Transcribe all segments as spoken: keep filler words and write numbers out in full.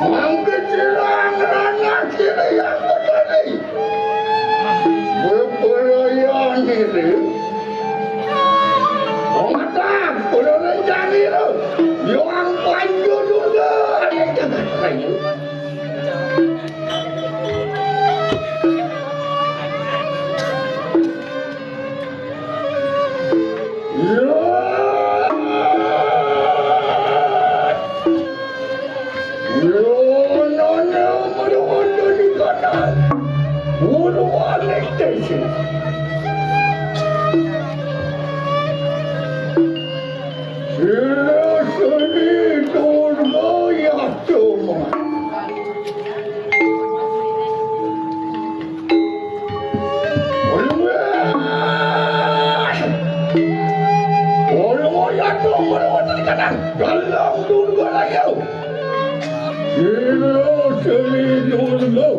Mangke sira ngrana sira yang petani. Beperayaan diri. Pematang, penerencang diri. Yang panjur juga ada jagat rayu. Ulung ya dong, ulung wonten di kandang. Dalam Durga Rayu. Sira seri Durga.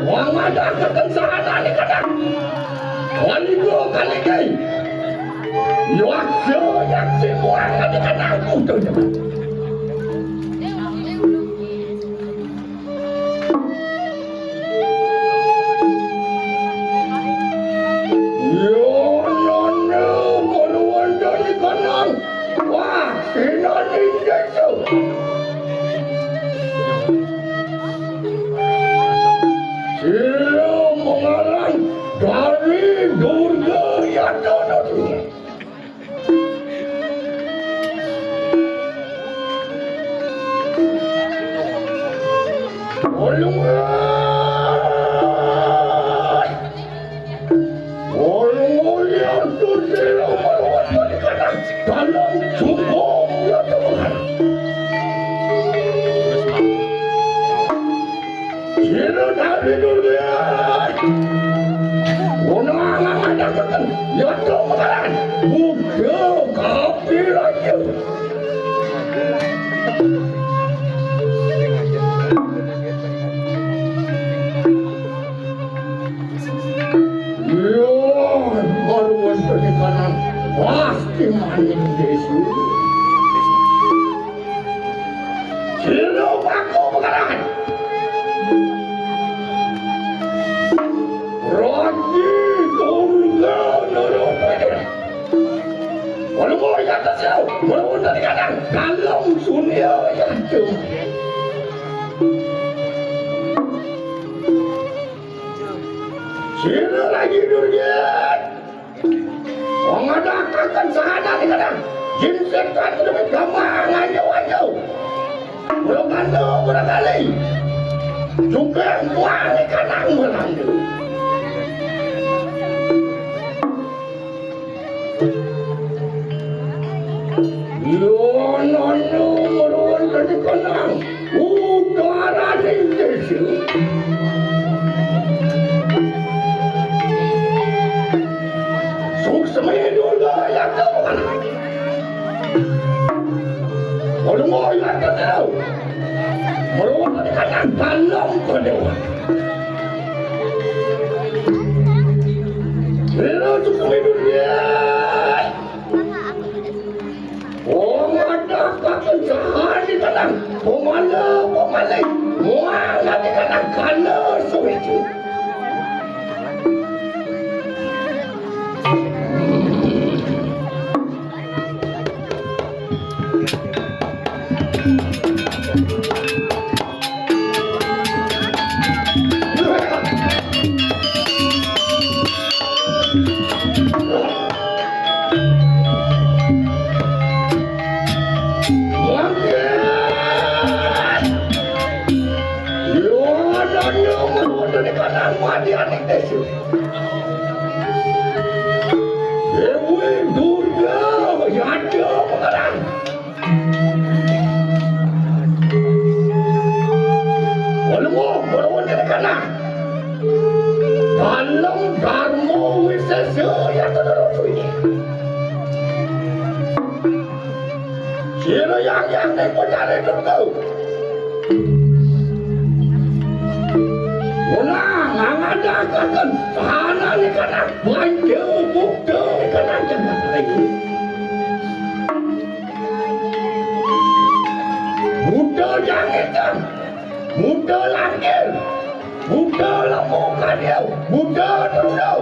Wong ada kekensangan di kandang. Kaligo kaliki. Yaksa yaksi muang di kandang. Utuh. Yo, nana, kaluan dari kanang. Wah, sinani Yesu. Sira mengarang dari Durga Yatana. Ulung, ulung, ulung, tu sira melawan balik kanan. Dalam sumpung ya Tuhan. Sira dari dulu ya. Ono angan ada keten. Ya, mekaran. Buddha kapirannya. Ya, baru wonten kanan. Pasti maning Yesus. Sira paku pekarangan. Raji Durga Nara Pede. Walau mau yang atas ya, walau dari kanan, dalam sunia yang jauh. Sira lagi Durga. Wong ada akan sahana di kadang. Jin setan lebih gampang anjau-anjau. Belum bantu berkali. Juga muang di kanang berlanjut. Yo, nana, meruan dari kanang. Utara ning desa. Suksme Durga ya Tuhan. Ulung ya Tuhan. Merupakan dalam kedewa. Lila Suksme Durga. Pemala, pemala. Muang lagi kana kana suitu. Dewi Durga, Yada Pengarang. Olemo, olemo ni kana. Dalam Dharma Wisesa ya terus ini. Sira yang yang ni pencari tunggu. Mula ngangadakan sana ni kana, belanja bukti ni kana jangan lagi. Buta jangitan, buta langkir, buta lamukan dia, buta terudau.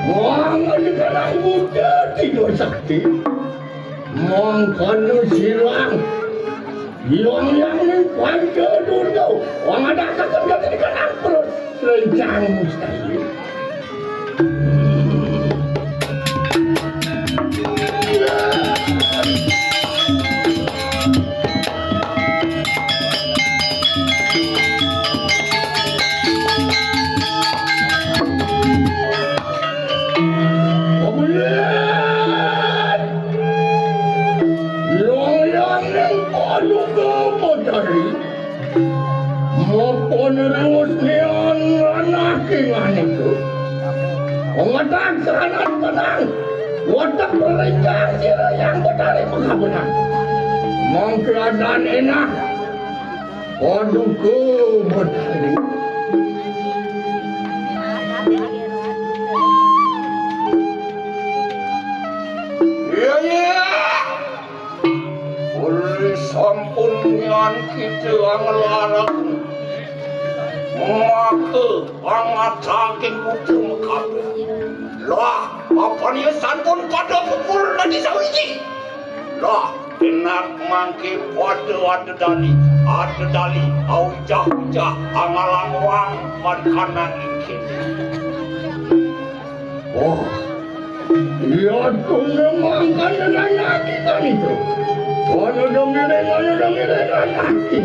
Muang dikenang buta tidur sakti. Mangkana silang. Yang yang ni panca dulu. Orang ada akan jadi kenang terus. Rencang mustahil. Loyang ning paduka Betari. Mapanerus nian ranah kingan iku. Pengetan sanan tenang. Watak perlenggang sira yang Betari mengabunang. Mangke adan enah. Paduka Betari. Iya, iya. Uli sampun nian kita nglarang. Maka pangataging putra mekabe. Lah, apa nia santun pada pukul nadi sawiji? Lah, enak mangke pada ada dali, ada dali, au jah jah, angalang wang, markanang ingkit. Oh, iya tu memang kan ada lagi kan itu. Mana dong diri, mana dong diri, lagi kan itu.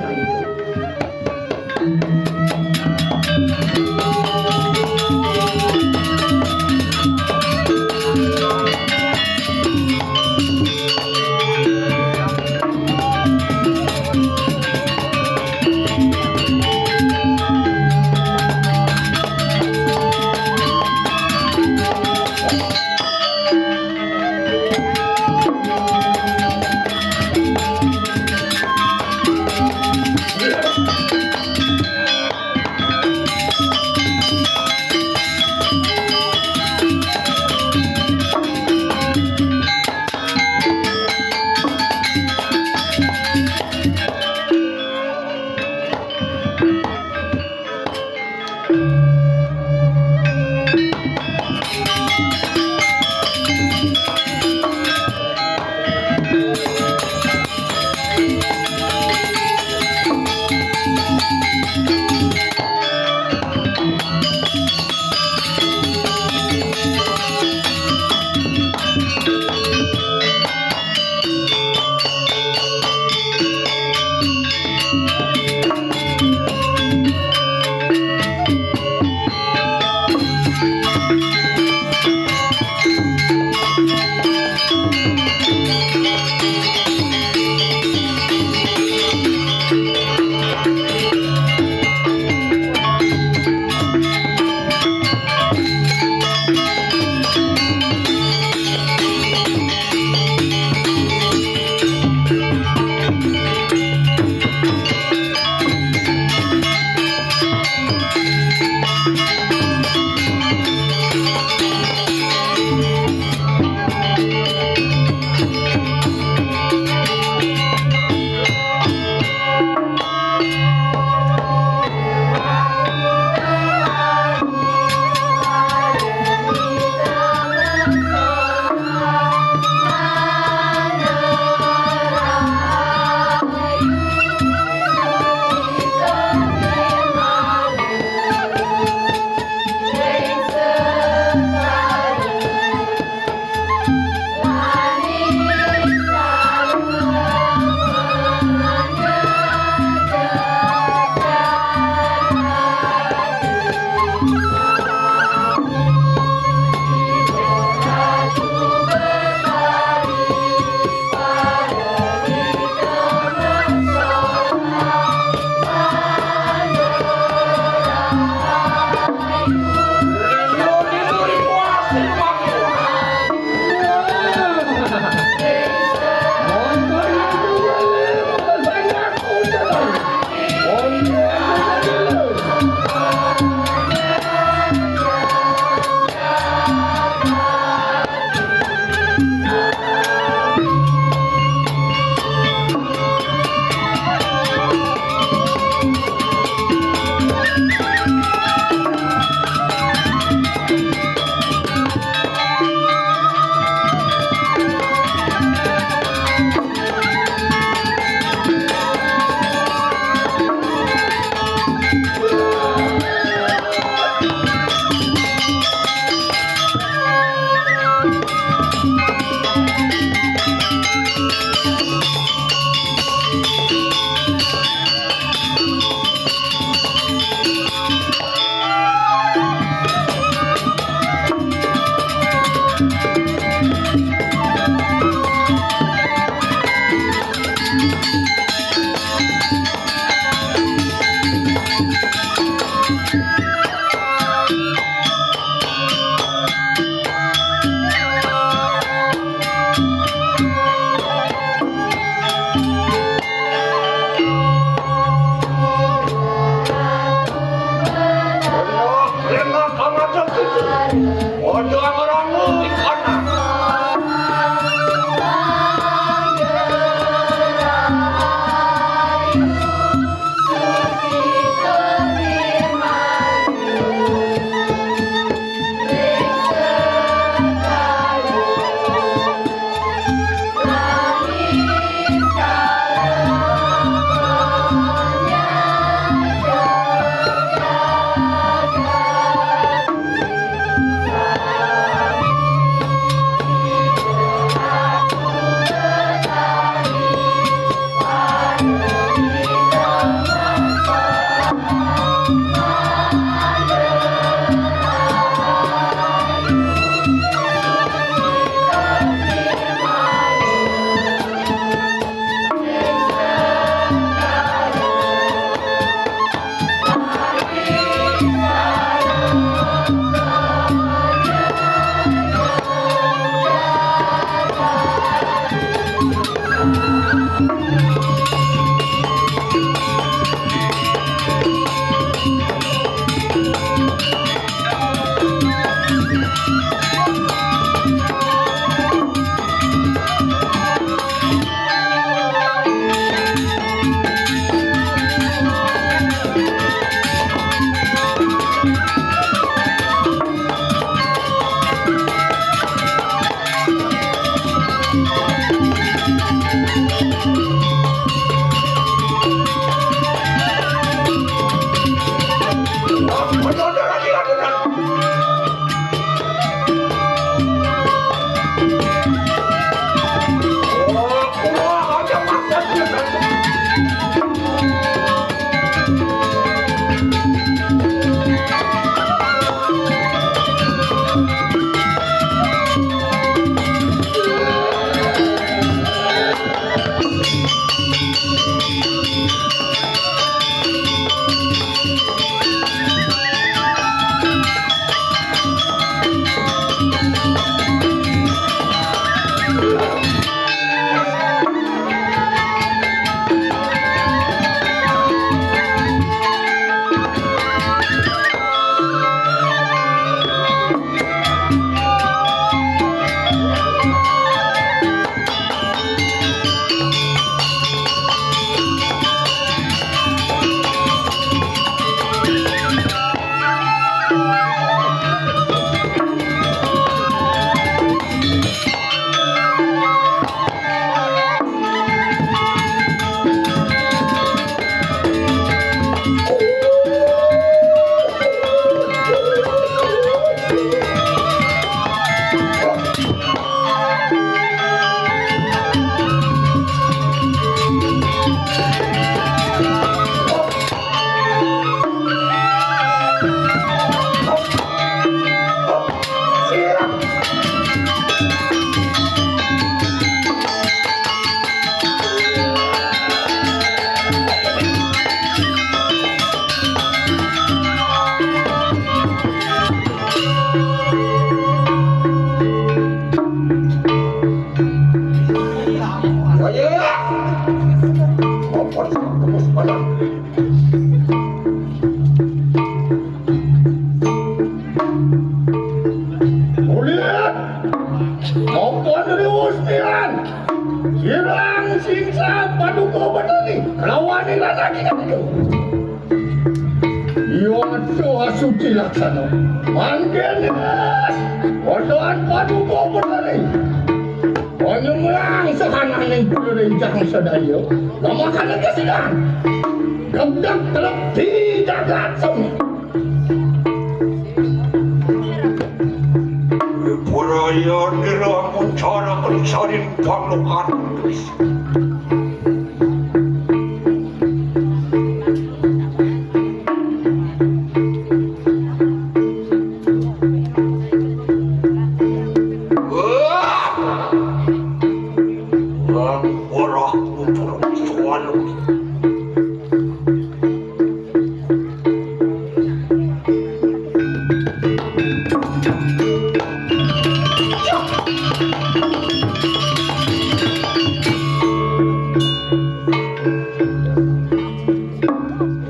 Pian, sirang singsa Paduka Betari, lawan ira lagi kan itu. Iya tu asuci laksana. Mangkene, kodoan Paduka Betari. Panyemerang sahananing purincang sadaya. Lamakana kasidan. Gebdeg telep di jagat semi. Puraya nira muncaraken saring panglokan tulis. Wah! Wah, ora nutur suara.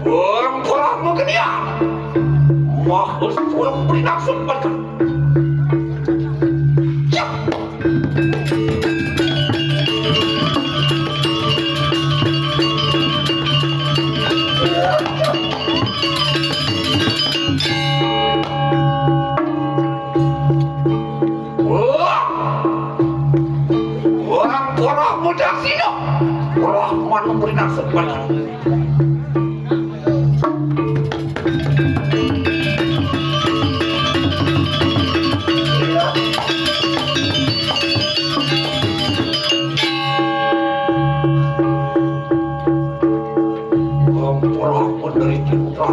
Wong ora mengenia. Wah, wis ora beri nafsu pada. Cep. Wah! Wah, para muda sino. Rahman memberi nasib pada. Wah, para penderita.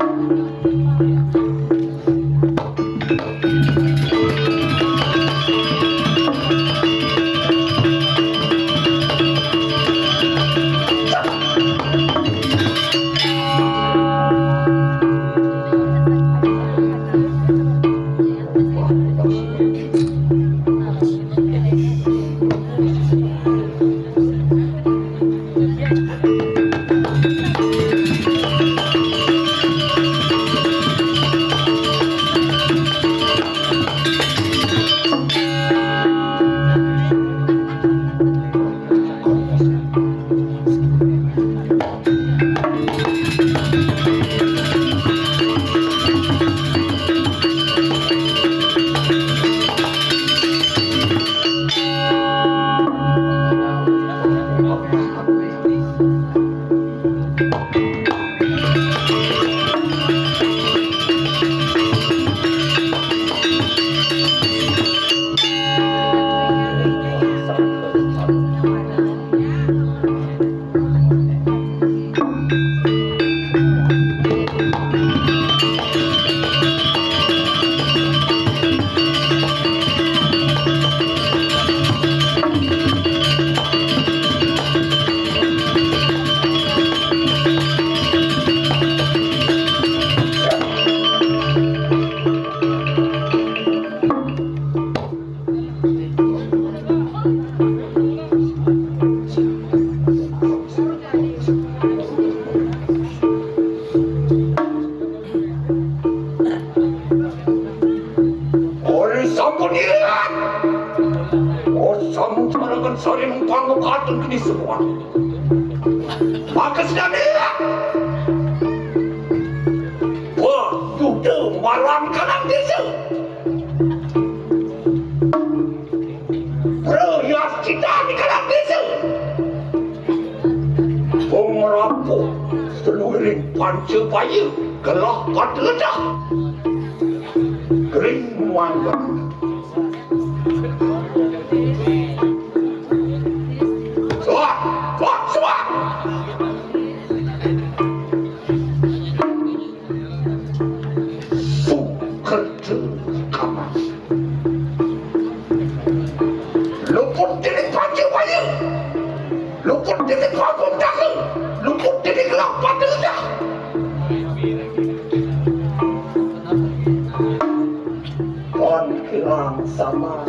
Ora sampun ilang. Ora sampun carakan saring pangukatan kini semua. Maka sedang ilang. Wah, Yuda marang kanang desa. Prayas kita di kanang desa. Pemerapu seluring panca baya gelah pada ledah. Kering mangga. Suat, suat, suat. Sukerta kamar. Luput dening panca baya. Luput dening panggung daga. Luput dening lapan dedah. Pon kirang sama